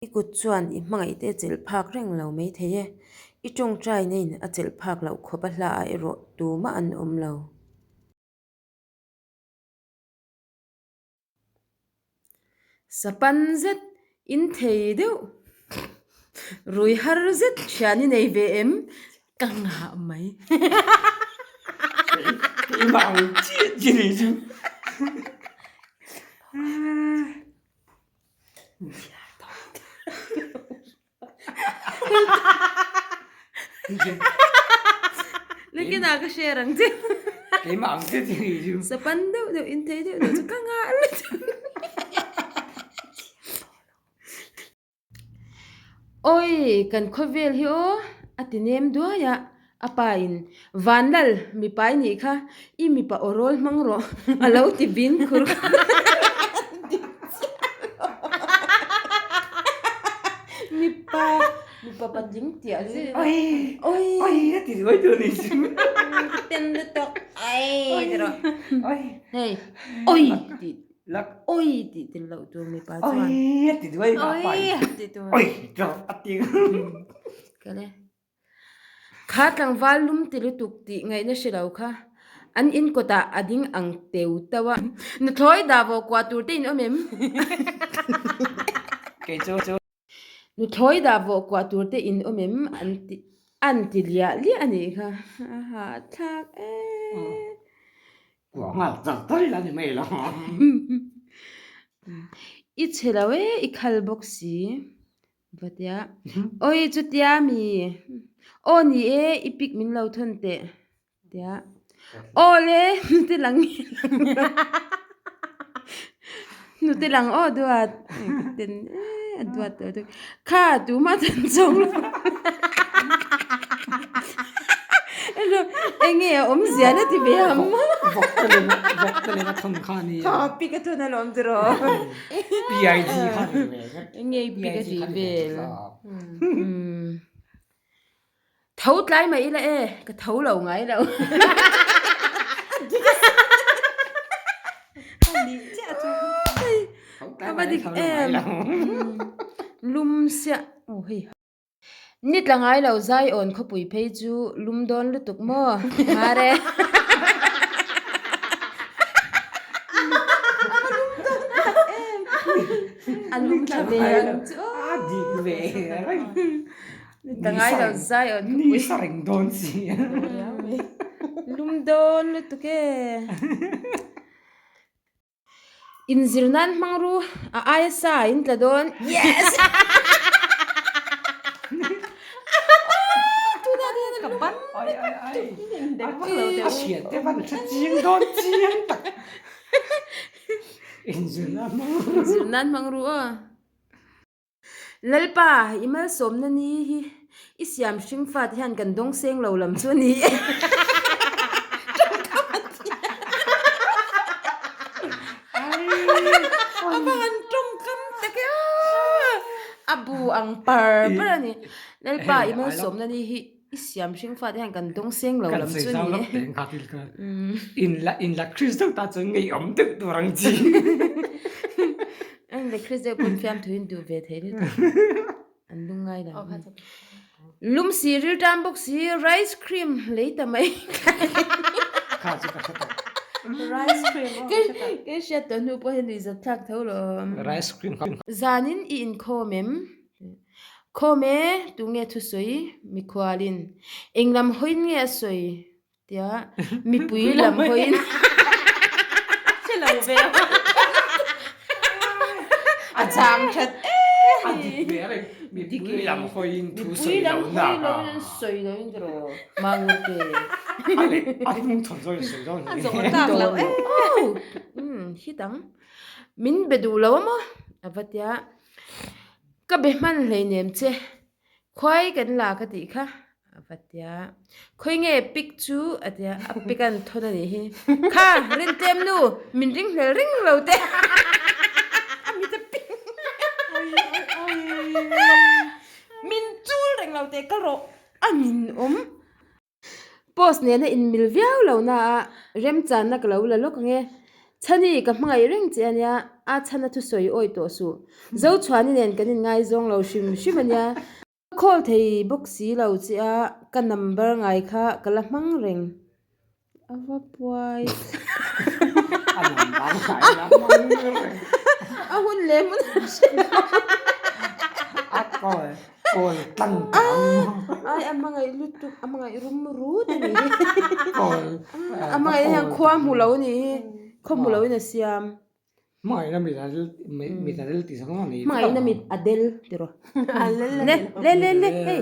I kut chuan i hmangaihte a chelh phak reng lo mai thei e. I tawngtaina in a chelh phak loh khawp a hla ah erawh tumah an awm lo. Sapan zet in thei deuh rui har zet thian i nei ve em? Ka ngah mai. Keimah ang chiah chi ni chu. Nakinah ka share ang che. Keimah ang che chi ni chu. Sapan deuh deuh in thei deuh deuh chu ka ngah lutuk. Awi kan khawvel hi aw a ti nem duai a, a pa in Vanlal mipa i nih kha i mipa aw rawl hmang rawh a lo ti bin khur khur mipa mipa patling tiah zir ila awi awi a ti duai tur a ni chu ten lutuk ai ti rawh hei awi tih Lak. Oi tih tel loh tur mipa chuan. Oi a ti duai ka pa in. Oi a ti tur. Oi tlawh a ti. Kale. Kha tlangval lum ti lutuk tih ngaihna hre lo kha. An in kawtah a ding ang teu tau a. Nuthlawi dah vawh kuah tur te in awm em? Kei chu chu. Nuthlawi dah vawh kuah tur te in awm em? An ti an ti liah liah a nih kha. A hahthlak e. Kuah nghal char char ila ni mai lo. I chhe lo e, i khal bawk si. Va tia. Awi chutia mi. Aw ni e, i pic min lo thawn teh. Tia. Aw le, hnute lang nge lang lo. Hnute lang aw duat. Ten e, a duat tawh deuh. Kha tumah chuan chawng lo. Enge a awm zia na ti ve ang. Vawk te lem vawk te lem a thawn kha a nia. Kha pic a thawn alawm chu rawh. PIG kha ni ve. Enge pic a ti vel. Tho tlai mai ila e, ka tho lo ngai lo. Ka va dik em. Lum siah. Aw hei. Ni tla ngai lo zai awn khawpui phei chu lum dawn lutuk maw? Mare. A lum tha ve ang chu. A dik ve reng. Ta ngai lo zai awn khawpui. Ni sa reng dawn si. Lum dawn lutuk e. Inzir nan hmang ru a aia sa in tla dawn. Yes! Ka ban ai ai ai. A hriat te van hre chiang dawn chiang tak. Inzir nan hmang ru. Inzir nan hmang ru aw. Lalpa, i malsawmna ni hi i siam hring fate hian kan dawng seng lo lam chu a ni e. A va han tawngkam tak e aw! A bu ang par par a ni. Lalpa, i malsawmna ni hi i siam hring fate hian kan dawng seng lo lam chu a ni e. In la Chris deuh ta chuan ngeiawm deuh tur ang chi. An la Chris deuh pawn fiamthu in duh ve thei lutuk. An lung ngai lo. Lum si ril tan bawk si rice cream lei ta mai. Kha chu ka hre tawh. Rice cream aw ka hre tawh. Ka hriat tawh hnu pawh hian nuihzat thlak tho lo. Rice cream kha. Zanin i inkhawm em? Khawm e, tunge thusawi mikhualin eng lam hawiin nge a sawi? Tia mipui lam hawiin Hre lo ve a chang that em A dik ve reng mipui lam hawiin thu sawi lo na Mipui lam hawi lo in sawi lo in tiraw Mangur te A hnung thawn zawk in sawi dawn A zawh tlak lo em Umm hit ang Min be duh lo a maw a va tia Ka be hman hleinem che Khuai kan la ka tih kha a va tia. Khawi nge pic chu a tia a pic an thawn a nih hi. Kha rintlem nu min ring hlel ring lo te a mi te pic min chul reng lo te ka rawh a min awm. Post nena inmil viau lo na a remchanna ka lo la lawk ang e. Chhani, ka hmangaih reng che ania, a chhana thusawi awi tawh suh. Zochhuani nen kan inngaizawng lo hrim hrim ania. Ka call thei bawk si lo che a, ka number ngai kha ka la hmang reng. A va puai. A number ngai la hmang reng. A hun leh hmun a hre lo. A call call tlang tlang. Ai a hmangaih lutuk, a hmangaih rum rut a nih hi. Call. A hmangaih hian khua hmu lo a nih hi, khaw hmu loin a siam. Hmangaihna mit a mit a del tih zawng a ni. Hmangaihna mit a del ti rawh. Le le le le hei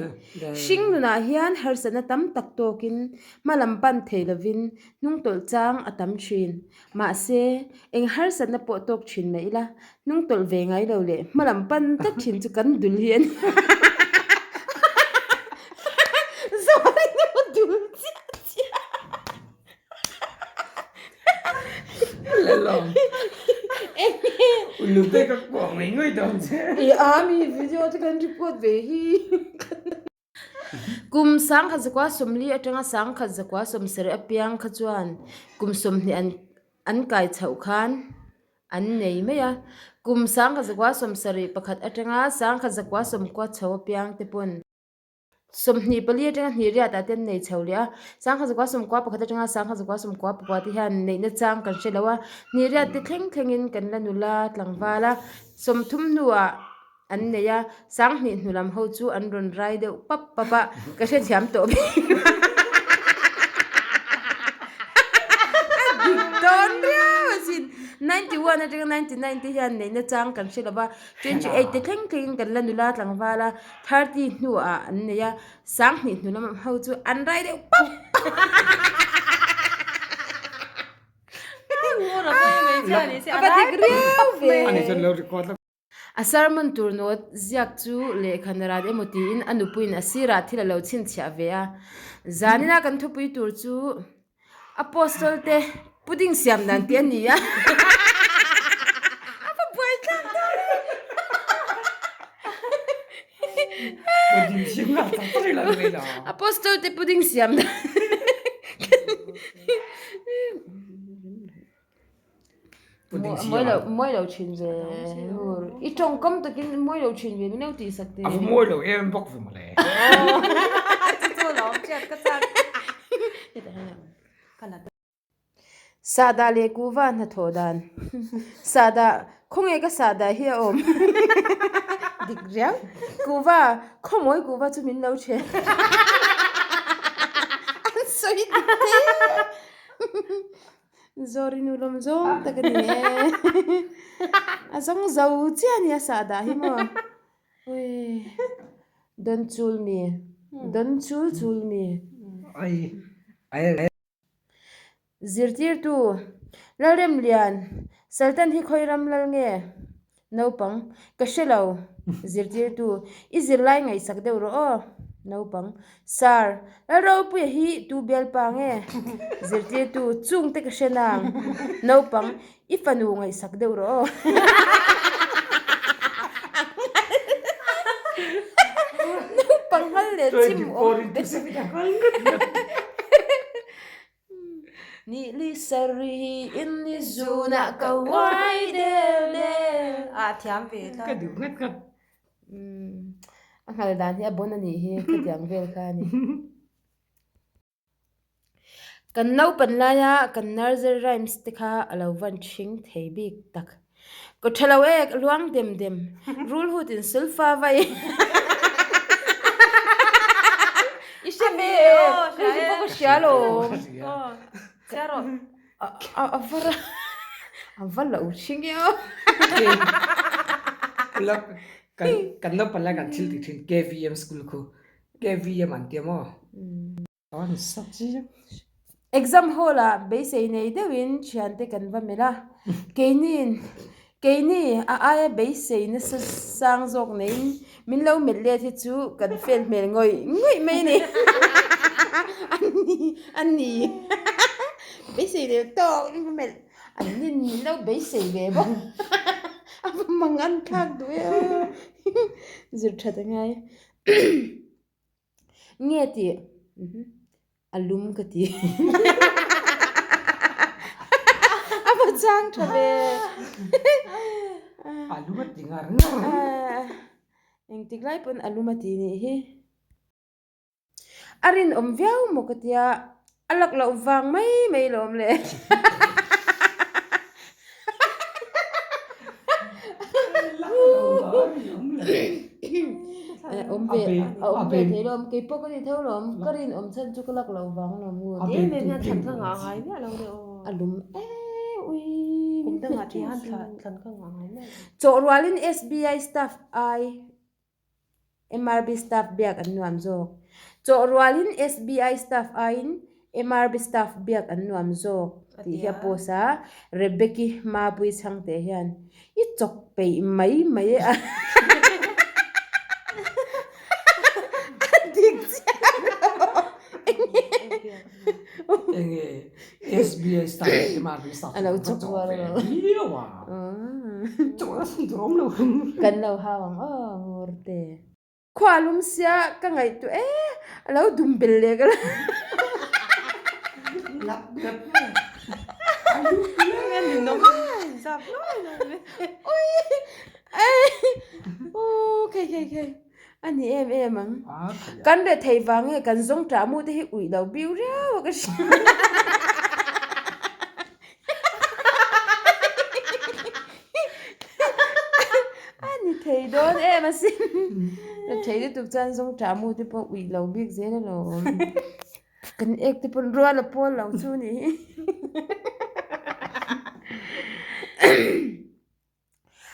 hring nunah hian harsatna tam tak tawkin hma lam pan thei lovin hnungtawlh chang a tam thin. Mahse, eng harsatna pawh tawk thin mah ila hnungtawlh ve ngai lo leh hma lam pan tlat thin chu kan dul hi a ni. Zawrina dul chiah chiah. Ulute ka kuah ngei ngei dawn che. I a mi video te kan record ve hi. Kum sangkhat zakua sawmli atanga sangkhat zakua sawmsarih apiang kha chuan kum sawmhnih an an kai chhoh khan an nei mai a. Kum sangkhat zakua sawmsarih pakhat atanga sangkhat zakua sawmkua chho apiang te pawn 24 atanga hnih riat ah te an nei chho leh a, sangha zakua sawmkua pakhat atanga sangha zakua sawmkua pakua te hian neihna chang kan hre lo a, hnih riat te thleng thlengin kan la nula tlangval a, 30 hnuah an nei a, sanghnih hnu lam ho chu an rawn rai deuh pap pap a, ka hrethiam tawh bik a dik dawn riau asin, 91 atanga 99 te hian neihna chang kan hre lo va, 28 te thleng thlengin kan la nula tlangval a. 30 hnuah an nei a, 20 hnu lam ho chu an rai deuh pap A va dik riau ve. A sermon tur note ziak chu lehkha naran emaw tiin a nupuiin a sirah thil a lo chhinchhiah ve a. Zanina kan thupui tur chu Apostle te pudding siam dan tih a ni a. A va buai thlak dawn e. Pudding siam dan tak tak ila ni lo. Apostle te pudding siam dan. Pudding siam. Mawi lo mawi lo thin ve. I tawngkam takin mawi lo thin ve min lo tih sak te. A va mawi lo em bawk ve mawle. Chu chu lo hriat ka chak. Sahdah leh kuhva hnathawh dan. Sahdah khawnge ka sahdah hi a awm. Dik riau. Kuhva khawmawi kuhva chu min lo then. An sawi dik thei. Zawri nu lawm zawng tak a ni e. A zawng zo chiah a ni a sah dah hi maw. Ui Don chul mi Don chul chul mi. Ai ai ai. Zirtirtu Lalremlian Saltan hi khawi ram lal nge? Naupang, Ka hre lo, zirtirtu, i zirlai ngaihsak deuh rawh aw. Naupang, Sir, Lalropuia hi tu bialpa nge? Zirtirtu, Chungte ka hre nang. Naupang, I fanu ngaihsak deuh rawh aw. Naupang ngal leh chim awm. Ni li sarih in ni zunah ka uai del del. A thiam ve ta. Ka duh ngat ngat. A nghal dan hi a bon a nih hi khatiang vel kha a ni. Kan naupan laia kan nursery rhymes te kha a lo van ṭhing thei bik tak. Ka ṭha lo e, ka luang dem dem. Rul hut in sulfa vai. I hre ve e, ka hre pawh ka hria lo. A va ra, a va lo hring e aw. Kan naupang lai kan thil tih thin KVM school khu, KVM an tia maw? Exam hall ah beisei nei deuhin thiante kan va melh a, keiniin keini a aia beisei nasa sang zawk neiin min lo melh let hi chu kan fail hmel ngawih ngawih mai a ni. Ani ani beisei nei tawk in va melh an nin min lo beisei ve bawk a va mangan thlak duh e aw zir that a ngai. Nge tih a lum ka ti. A va chang. chang tha ve. A lum a ti ngar ngar. Engtik lai pawn a lum a ti nih hi. A rinawm viau maw ka tia, a lak loh vang mai mai lawm le. Awm ve, a awm ve thei lawm, kei pawh ka ni tho lawm, ka rinawm chhan chu ka lak loh vang lawm ngut. Em em hian thlan ka ngah ngai miah lo le aw. A lum em ui. Kum dangah te hian thlan ka ngah ngai miah lo. Chawhrualin SBI staff ai MRB staff biak an nuam zawk. Chawh rualin SBI staff aiin MRB staff biak an nuam zawk tih hi a post a, Rebecki Mapui chhangte hian i chawk peih mai mai a a dik chiah lo. Enge SBI staff leh MRB staff A lo chawk rual ve viau a. Chawk na chhan tur a awm lo. Kan lo hau ang aw Ngurte. Khua lum sia ka ngaihtuah e a lo dum bel leh ka la. Lap lap mai. A lum hle. Ninawm a inzap luai luai. Ui ei u khei khei khei. A ni em em ang. Kan reh thei vang nge kan zawng ṭah mu te hi uih lo biu riau a ka hria. A ni thei dawn em asin. Reh thei lutuk chuan zawng ṭah mu te pawh uih lo bik zel alawm. Kan ek te pawn rual a pawl lo chu ni hi.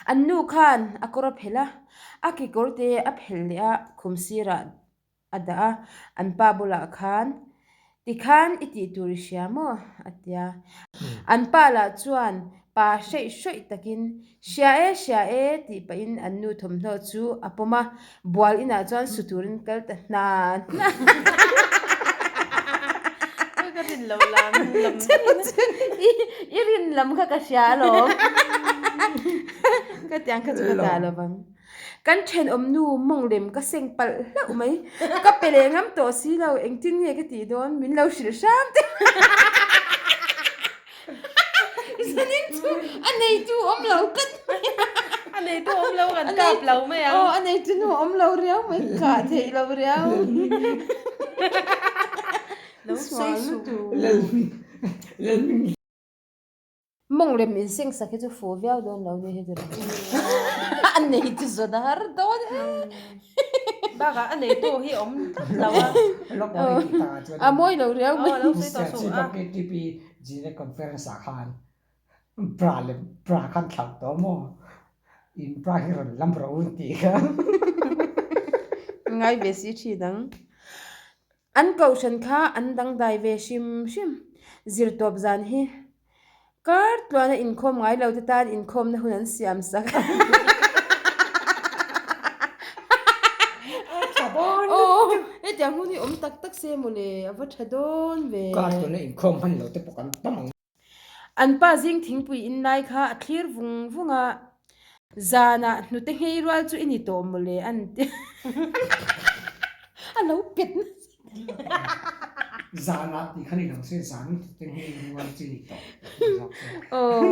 An nu khan a kawr a phelh a, a kekawr te a phelh leh a, khum sirah a dah a, an pa bulah khan, Tikhan i tih tur i hria maw? a ti a. An pa lah chuan pa hreih hrawih takin, Hria e, hria e tih pahin an nu thawmhnaw chu a pawm a, bual inah chuan su turin kal ta hna hna. Ka rin lo lam lam I rin lam kha ka hria alawm. Ka tiang kha chu ka dah lo vang. Kan thenawm nu mawng lem ka seng palh hlauh mai. Ka pe leh ngam tawh si lo, engtin nge ka tih dawn min lo hrilh hram teh. Zanin chu a neitu awm lo tlat mai a. A neitu awm lo kan kap lo mai ang. Aw a neitu nu awm lo riau mai, kah theih lo riau. Lo sawi suh. Mawng lem inseng sak hi chu fuh viau dawn lo ni hi chu. A neitu zawn a har dawn e. Bakah a neitu hi awm tlat lo a. A mawi lo riau mai. Aw lo sawi tawh suh a. Geneva Conference ah khan bra leh bra khan thlauh tawh maw? In bra hi rawn lam rawh u tih kha. Ngai ve si thin ang. An kohhran kha an dangdai ve hrim hrim. Zirtawp zan hi kar tluana inkhawm ngai lo te tan inkhawmna hun an siam sak. Aw, hetiang hun hi awm tak tak se mawle, a va tha dawn ve. Kar tuna inkhawm hman lo te pawh kan tam ang. An pa zing thingpui in lai kha a thlir vung vung a, zanah hnute nghei rual chu i ni tawh mawle an ti. A lo pet nasa. Zanah tih kha ni lo se, zan hnute nghei rual chu i ni tawh. Aw,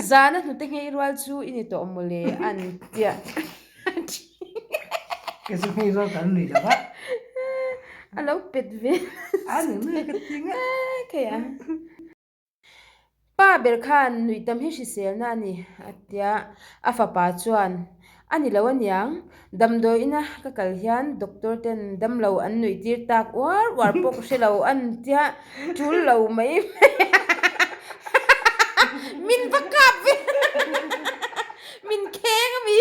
zana hnute nghei rual chu i ni tawh mawle an tia. Ka chu nghei rual kan ni lo va. A lo pet ve. A ni mai ka ti nga. Khei a. Pa ber khan nuih tam hi hriselna a ni, a tia. A fapa chuan, A ni lo aniang, damdawi ina ka kal hian doctor ten damlo an nuih tir tak uar uar pawh ka hre lo an tia, tul lo mai mai a. Min va kap ve! Min kheng a mi!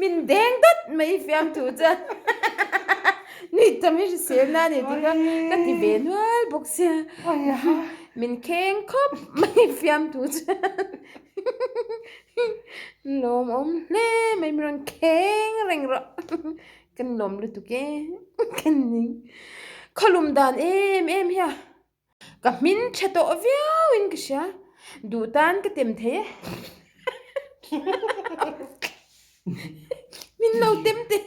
Min deng dawt mai fiamthu chuan. Nuih tam hi hriselna a ni tih kha ka ti ve nual bawk sia. Min kheng khawp mai fiamthu chuan lawm awm hle mai min rawn kheng reng rawh kan lawm lutuk e kan ning khawlum dan em em hi a ka hmin tha tawh viau in ka hria duh tan ka tem thei e min lo tem teh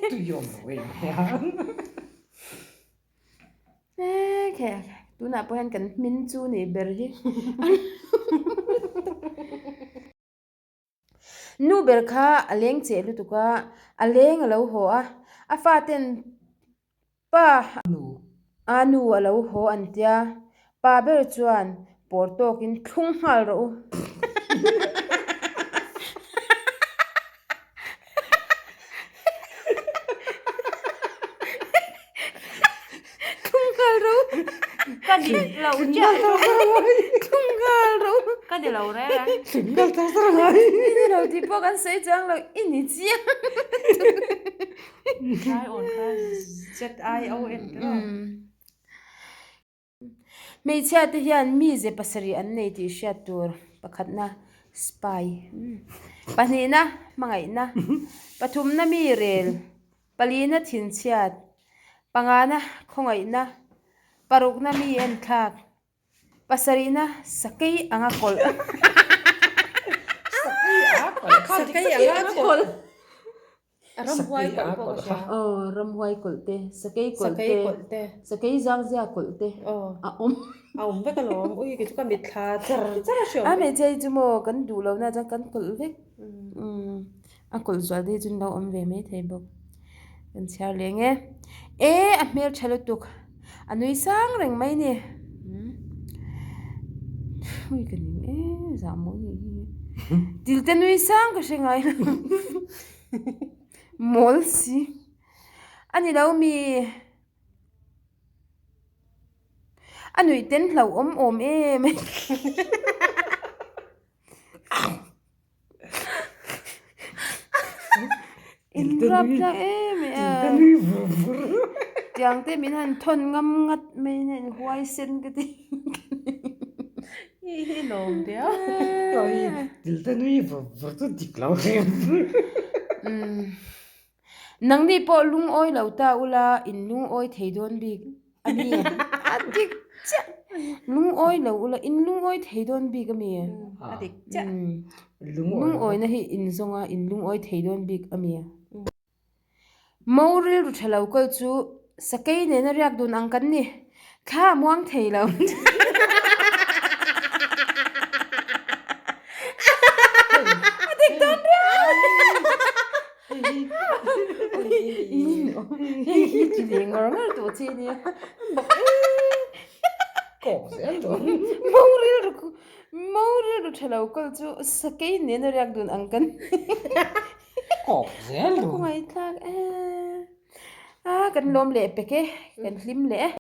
e tunah pawh hian kan hmin chu nih ber hi. Nu ber kha a leng cheh lutuk a, a leng a lo haw a, a faten pa a nu a lo haw an tia, pa ber chuan pawr tawkin thlung nghal rawh u. Thlung nghal rawh u. Ka ni lo chiah. Thlung nghal rawh u. Ka ni lo reng a. Thlung nghal tar tar ngai. I ni lo tih pawh kan sawi chuang lo i ni chiang. Try on kha Z I O N te rawh. Hmeichhia te hian mize pasarih an nei tih hriat tur pakhatna spy pahnihna hmangaihna pathumna mi rel palina thinchhiat pangana khawngaihna parukna mi enthlak pasarihna sakei anga kawlh sakei anga kawlh. A ramhuai kawlh pawh ka hria. Aw, ramhuai kawlh te, sakei kawlh te, Sakei kawlh te. sakei zangzia kawlh te a awm. A awm vek alawm. Ui, kei chu ka mitthla char char a hriawm. A hmeichhia hi chu maw kan duh lo na chuan kan kawlh vek. A kawlh zual te hi chu an lo awm ve maithei bawk. Kan chhiar leh nge. E, a hmeltha lutuk. A nui sang reng mai ni. Ui ka ning e, zah mawi nih hi. Tilte nui sang ka hre ngai lo. Mawl si. A ni lo mi. A nuih ten hlauhawm awm em. In rap tlang em em a. Tiang te min han thawn ngam ngat mai nen huai sen ka ti. Hi hi lawm riau. Tilte nui vur vur chu dik lo reng. Nangni pawh lungawi lo ta ula in lungawi thei dawn bik a mi? A dik chiah. Lungawi lo ula in lungawi thei dawn bik a mi? A dik chiah. Lungawina hi in zawng a in lungawi thei dawn bik a mi? Mo rilru tha lo kal chu sakei nena riak dun ang kan ni. Thla a muang thei lo. A dik dawn riau. Hei hi ti ve ngawr ngawr tawh che nia. Kawk zel dawn. Mo rilru mo rilru tha lo kal chu sakei nena riak dun ang kan ni. Kawk zel dawn. Ka khawngaih thlak e. A kan lawm leh pek e, kan hlim leh e.